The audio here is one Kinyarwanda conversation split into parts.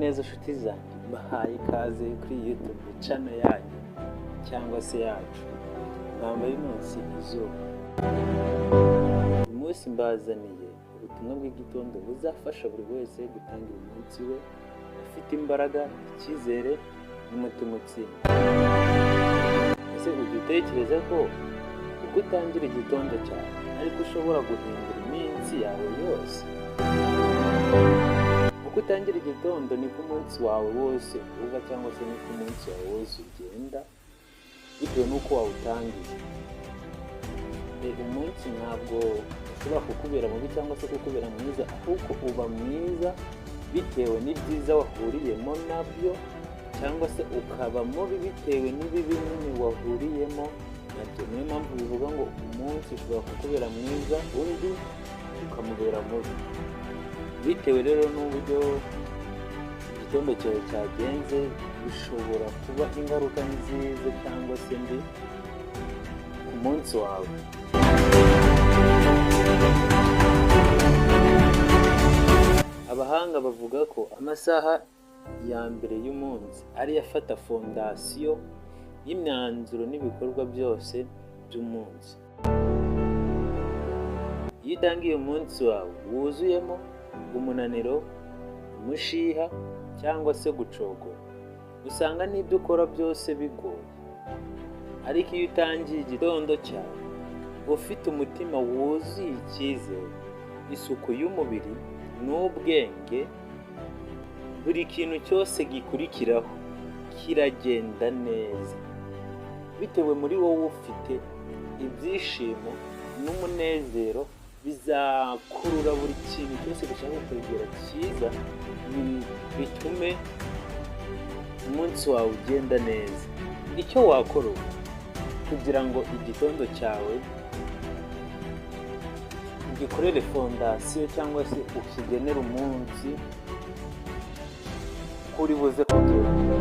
Neza nshuti zanjye, mbahaye ikaze kuri YouTube channel yanyu cyangwa se yacu Impamba y'umunsi izuba. Uyu munsi mbazaniye ubutumwa bw'igitondo buzafasha buri wese gutangira umunsi we afite imbaraga, icyizere n'umutima utsinda. Ese ujya utekereza ko uko utangira igitondo cyawe ariko ushobora guhindura iminsi yawe yose? Uko utangira igitondo niko umunsi wawe wose uba, cyangwa se niko umunsi wawe wose ugenda bitewe n'uko wawutangiye. Umunsi ntabwo ushobora kukubera mubi cyangwa se kukubera mwiza, ahubwo uba mwiza bitewe n'ibyiza wahuriyemo nabyo, cyangwa se ukaba mubi bitewe n'ibibi nyine wahuriyemo nabyo. Niyo mpamvu bivuga ngo umunsi ushobora kukubera mwiza, undi ukamubera mubi, bitewe rero n'uburyo igitondo cyawe cyagenze. Bishobora kuba ingaruka nziza cyangwa se mbi ku munsi wawe. Abahanga bavuga ko amasaha ya mbere y'umunsi ariyo afata fondasiyo y'imyanzuro n'ibikorwa byose by'umunsi. Iyo utangiye umunsi wawe wuzuyemo umunaniro, umushiha cyangwa se gucogora, usanga n'ibyo ukora byose bigoye. Ariko iyo utangiye igitondo cyawe ufite umutima wuzuye icyizere, isuku y'umubiri n'ubwenge, buri kintu cyose gikurikiraho kiragenda neza, bitewe muri wowe ufite ibyishimo n'umunezero bizakurura buri kintu cyose gishaka kwegera cyiza, bitume umunsi wawe ugenda neza. Icyo wakora ubu kugira ngo igitondo cyawe ugikorere fondasiyo cyangwa se ukigenere umunsi uri buze kugenda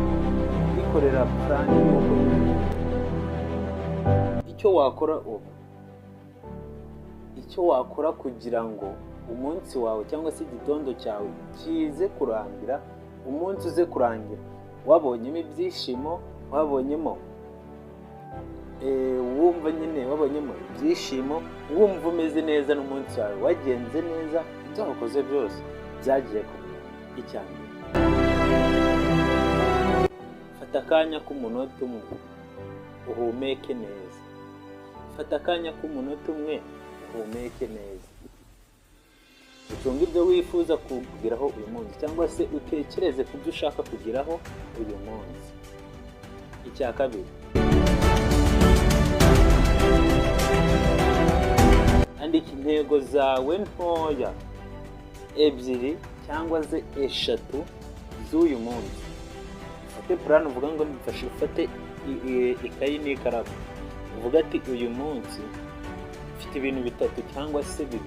ubikorera plan y'uko icyo wakora ubu, icyo wakora kugira ngo umunsi wawe cyangwa se igitondo cyawe kize kurangira, umunsi uze kurangira wabonyemo ibyishimo, wabonyemo wumva nyine wabonyemo ibyishimo, wumva umeze neza n'umunsi wawe wagenze neza, ibyo wakoze byose byagiye ku murongo. Icya mbere, fata akanya k'umunota umwe uhumeke neza. Fata akanya k'umunota umwe uhumeke neza, ucunge ibyo wifuza kugeraho uyu munsi, cyangwa se utekereze ku byo ushaka kugeraho uyu munsi. Icya kabiri, andika intego zawe ntoya 2 cyangwa se 3 z'uyu munsi. Ufate plan, uvuga ngo mfashe, ufate ikayi n'ikaramu, uvuga ati uyu munsi mfite ibintu 3 cyangwa se 2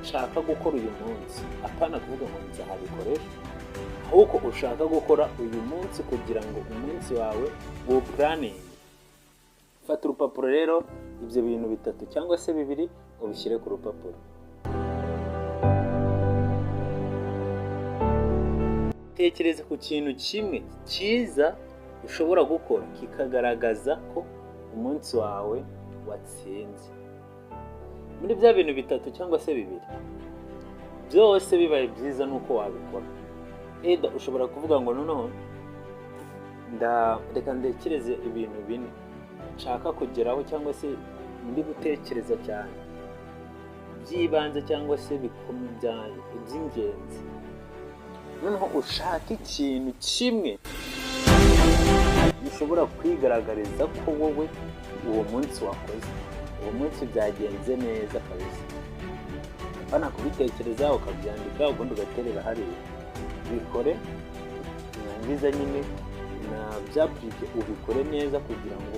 nshaka gukora uyu munsi. Apana kuvuga ngo nzabikoresha, ahubwo ushaka gukora uyu munsi kugira ngo umunsi wawe uwupuraninge. Fata urupapuro rero, ibyo bintu 3 cyangwa se 2 ubishyire ku rupapuro. Tekereza ku kintu kimwe cyiza ushobora gukora kikagaragaza ko umunsi wawe watsinze. Muri bya bintu 3 cyangwa se 2 byose bibaye byiza nuko wabikora. Eda ushobora kuvuga ngo noneho reka ndekereze ibintu 4 nshaka kugeraho, cyangwa se ndi gutekereza cyane by'ibanze cyangwa se bikomeye iby'ingenzi. Noneho ushaka ikintu kimwe ushobora kwigaragariza ko wowe uwo munsi wakoze, uwo munsi byagenze neza kabisa. Apana kubitekereza ukabyandika ubundi ugaterera hariya. Bikore mwangiza nyine na byapurike, ubikore neza kugira ngo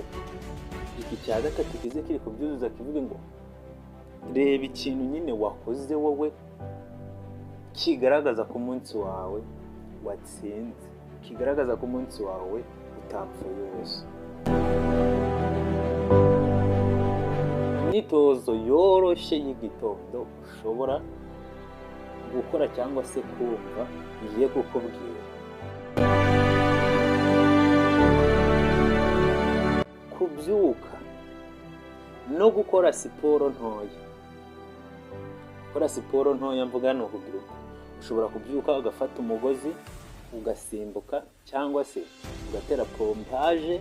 iki cya gatatu kize kiri kubyuzuza, kivuge ngo reba ikintu nyine wakoze wowe kigaragaza ko umunsi wawe watsinze, kigaragaza ko umunsi wawe utapfuye ubusa. Imyitozo yoroshye y'igitondo ushobora gukora cyangwa se kumva ngiye kukubwira. Kubyuka no gukora siporo ntoya. Gukora siporo ntoya mvuga ni ukubyuka. Ushobora kubyuka ugafata umugozi ugasimbuka cyangwa se ugatera pompaje.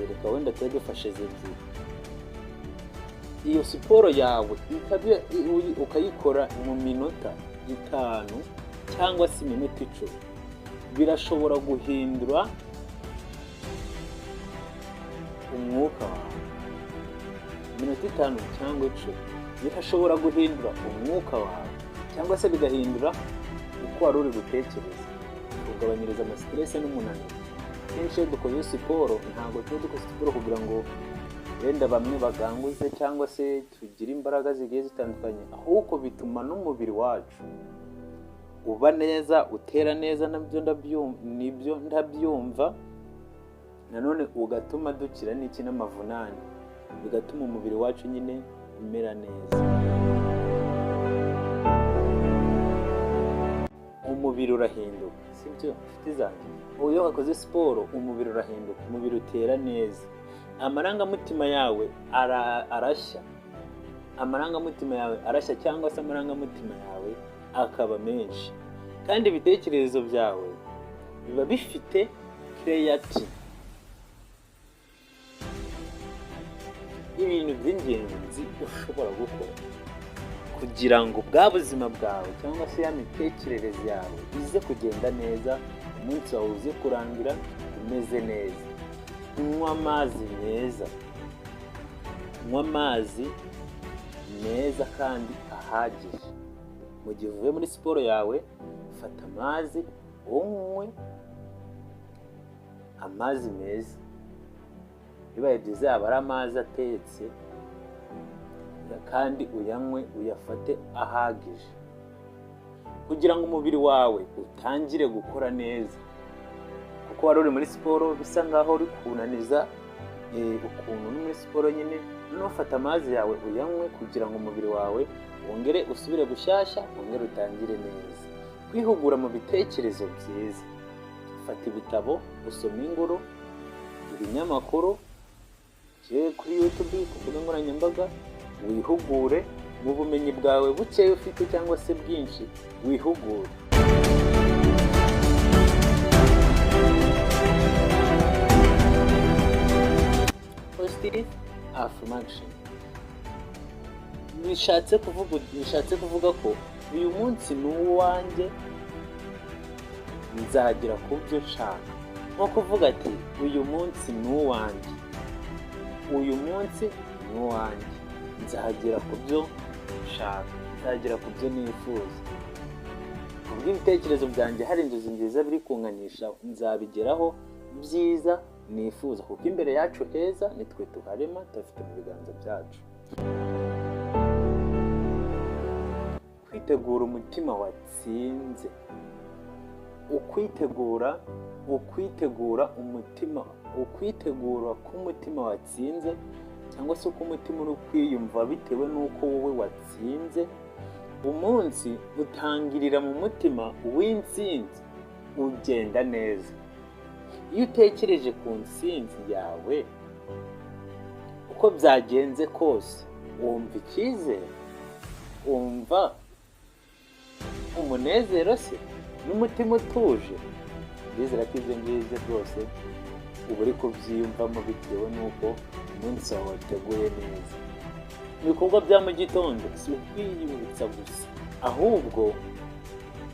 Reka wenda tube dufashe ebyiri. Iyo siporo yawe ukayikora mu minota 5 cyangwa se iminota 10, birashobora guhindura umwuka wawe. Iminota 5 cyangwa 10 birashobora guhindura umwuka wawe cyangwa se bigahindura uko wari uri gutekereza, kugabanyiriza amastress n'umunaniro. Kenshi iyo dukoze siporo ntabwo tuba dukoze siporo kugira ngo wenda bamwe baganguze cyangwa se tugire imbaraga zigiye zitandukanye, ahubwo bituma n'umubiri wacu uba neza, utera neza, nibyo ndabyumva. Nanone ugatuma dukira n'iki n'amavunane, bigatuma umubiri wacu nyine umera neza. Umubiri urahinduka, sibyo nshuti zanjye? Iyo wakoze siporo umubiri urahinduka, umubiri utera neza, amarangamutima yawe arashya, amarangamutima yawe arashya cyangwa se amarangamutima yawe akaba menshi, kandi ibitekerezo byawe biba bifite clarity. Ibintu by'ingenzi ushobora gukora kugira ngo bwa buzima bwawe cyangwa se ya mitekerereze yawe ize kugenda neza, umunsi wawe uze kurangira umeze neza. Nywa amazi meza, nywa amazi meza kandi ahagije. Mu gihe uvuye muri siporo yawe, fata amazi unywe amazi meza. Bibaye byiza yaba ari amazi atetse, kandi uyanywe uyafate ahagije kugira ngo umubiri wawe utangire gukora neza. Kuko wari uri muri siporo bisa nkaho uri kunaniza ukuntu uri muri siporo nyine, noneho fata amazi yawe uyanywe kugira ngo umubiri wawe wongere usubire gushyashya, wongere utangire neza. Kwihugura mu bitekerezo byiza, fata ibitabo, usome inkuru, ibinyamakuru, kuri YouTube, ku mbuga nkoranyambaga, wihugure mu bumenyi bwawe buke ufite cyangwa se bwinshi, wihugure. Positive affirmation bishatse kuvuga ko uyu munsi ni uwanjye, nzagera ku byo nshaka. Nko kuvuga ati uyu munsi ni uwanjye, uyu munsi ni uwanjye, nzagera ku byo nshaka, nzagera ku byo nifuza. Kubw'ibitekerezo byanjye hari inzozi nziza biri kunganisha, nzabigeraho byiza nifuza, kuko imbere yacu heza nitwe tuharema, tubafite mu biganza byacu. Kwitegura umutima watsinze, ukwitegura umutima, ukwitegura k'umutima watsinze cyangwa se uko umutima uri kwiyumva bitewe n'uko wowe watsinze. Umunsi utangirira mu mutima w'intsinzi, ugenda neza. Iyo utekereje ku ntsinzi yawe uko byagenze kose, wumva icyizere, wumva umunezero se n'umutima utuje. Ndizera ko ibyo ngibyo rwose uba uri kubyiyumvamo bitewe n'uko umunsi wawe wateguye neza. Ibikorwa bya mu gitondo si ukwiyibutsa gusa, ahubwo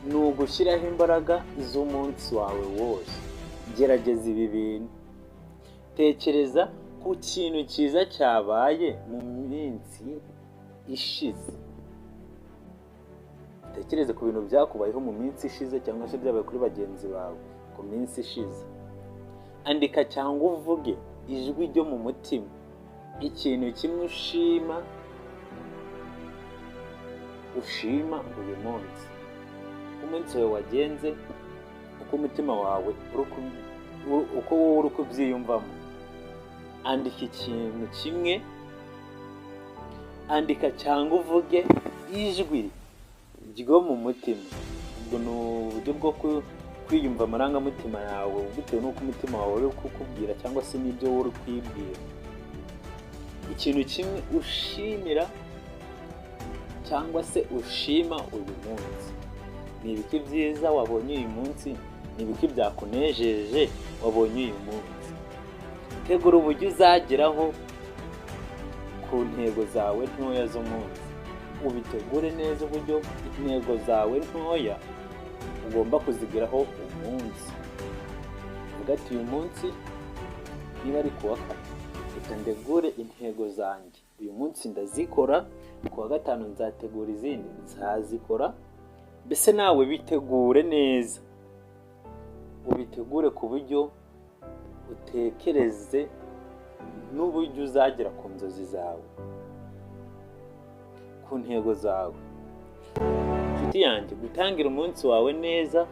ni ugushyiraho imbaraga z'umunsi wawe wose. Gerageza ibi bintu, tekereza ku kintu cyiza cyabaye mu minsi ishize, utekereze ku bintu byakubayeho mu minsi ishize cyangwa se byabaye kuri bagenzi bawe ku minsi ishize. Andika cyangwa uvuge ijwi ryo mu mutima ikintu kimwe ushima uyu munsi, uko umunsi wawe wagenze, uko umutima wawe uko wowe uri kubyiyumvamo. Andika ikintu kimwe Andika cyangwa uvuge ijwi ryo mu mutima. Ubwo ni uburyo bwo kwiyumva amarangamutima yawe bitewe n'uko umutima wawe uri kukubwira cyangwa se n'ibyo wowe uri kwibwira. Ikintu kimwe ushimira cyangwa se ushima uyu munsi. Ni ibiki byiza wabonye uyu munsi? Ni ibiki byakunejeje wabonye uyu munsi? Tegura uburyo uzageraho ku ntego zawe ntoya z'umunsi. Ubitegure neza uburyo intego zawe ntoya ugomba kuzigeraho umunsi. Uvuga ati uyu munsi niba ari kuwa kane, reka ntegure intego zanjye. Uyu munsi ndazikora, kuwa gatanu nzategura izindi nzazikora. Mbese nawe bitegure neza, ubitegure ku buryo utekereze n'uburyo uzagera ku nzozi zawe, ku ntego zawe. Inshuti yanjye, gutangira umunsi wawe neza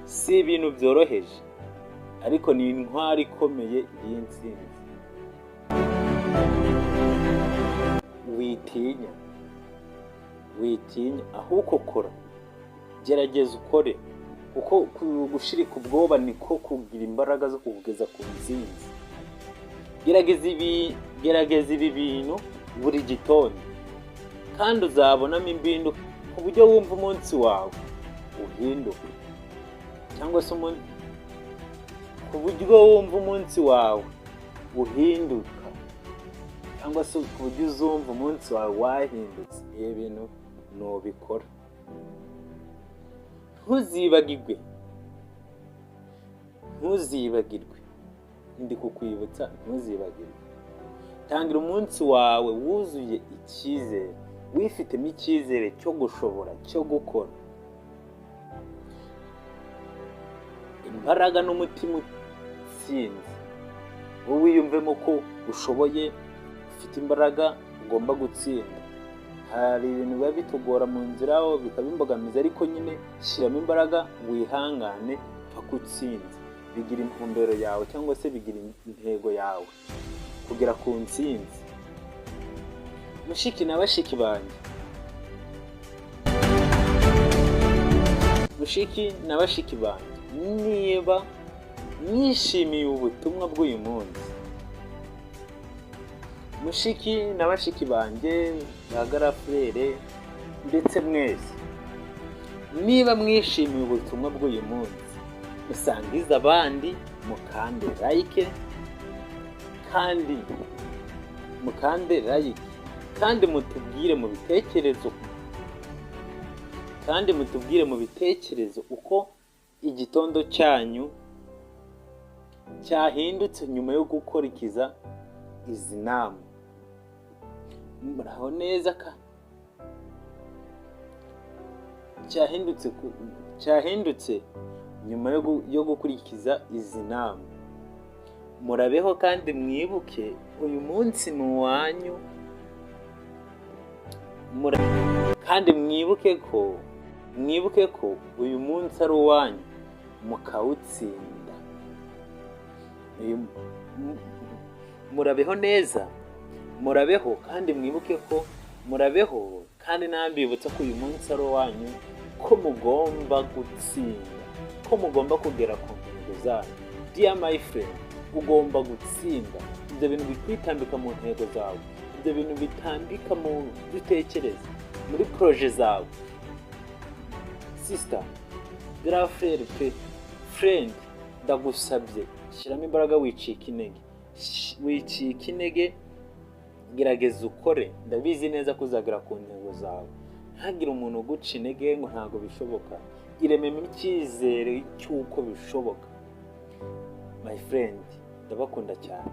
si ibintu byoroheje, ariko ni intwari ikomeye y'intsinzi. Witinya, witinya, ahubwo kora, gerageza ukore, kuko gushirika ubwoba niko kugira imbaraga zo kugeza ku ntsinzi. Gerageza ibi bintu buri gitondo, kandi uzabonamo impinduka ku buryo wumva umunsi wawe uhinduka, cyangwa se ku buryo wumva umunsi wawe uhinduka, cyangwa se ku buryo uzumva umunsi wawe wahindutse. Iyo bintu nubikora, ntuzibagirwe, ntuzibagirwe, ndi kukwibutsa, ntuzibagirwe. Tangira umunsi wawe wuzuye icyizere, wifitemo icyizere cyo gushobora, cyo gukora, imbaraga n'umutima utsinze. Wowe wiyumvemo ko ushoboye, ufite imbaraga, ugomba gutsinda. Hari ibintu biba bitugora mu nzira bikaba imbogamizi, ariko nyine shyiramo imbaraga, wihangane paka utsinze. Bigira intumbero yawe cyangwa se bigira intego yawe kugera ku ntsinzi. Mushiki na bashiki banjye, mushiki na bashiki banjye, niba mwishimiye ubutumwa bw'uyu munsi, mushiki na bashiki banjye ba garafurere ndetse mwese, niba mwishimiye ubutumwa bw'uyu munsi, musangize abandi, mukande like, kandi mukande like, kandi mutubwire mu bitekerezo, kandi mutubwire mu bitekerezo uko igitondo cyanyu cyahindutse nyuma yo gukurikiza izi nama. Muraho neza ka cyahindutse nyuma yo gukurikiza izi nama. Murabeho kandi mwibuke uyu munsi ni uwanyu. Kandi mwibuke ko uyu munsi ari uwanyu, mukawutsinda. Murabeho neza, murabeho kandi mwibuke ko murabeho kandi nambibutsa ko uyu munsi ari uwanyu, ko mugomba gutsinda, ko mugomba kugera ku ntego zanyu. Dear my friend, ugomba gutsinda. Ibyo bintu bikwitambika mu ntego zawe, ibyo bintu bitambika mu byo utekereza, muri projet zawe. Sister, grand frère, pe friend, ndagusabye shyiramo imbaraga, wicika intege, wicika intege, gerageza ukore. Ndabizi neza ko uzagera ku ntego zawe. Ntagire umuntu uguca intege ngo ntabwo bishoboka. Irememo icyizere cy'uko bishoboka. My friend, ndabakunda cyane.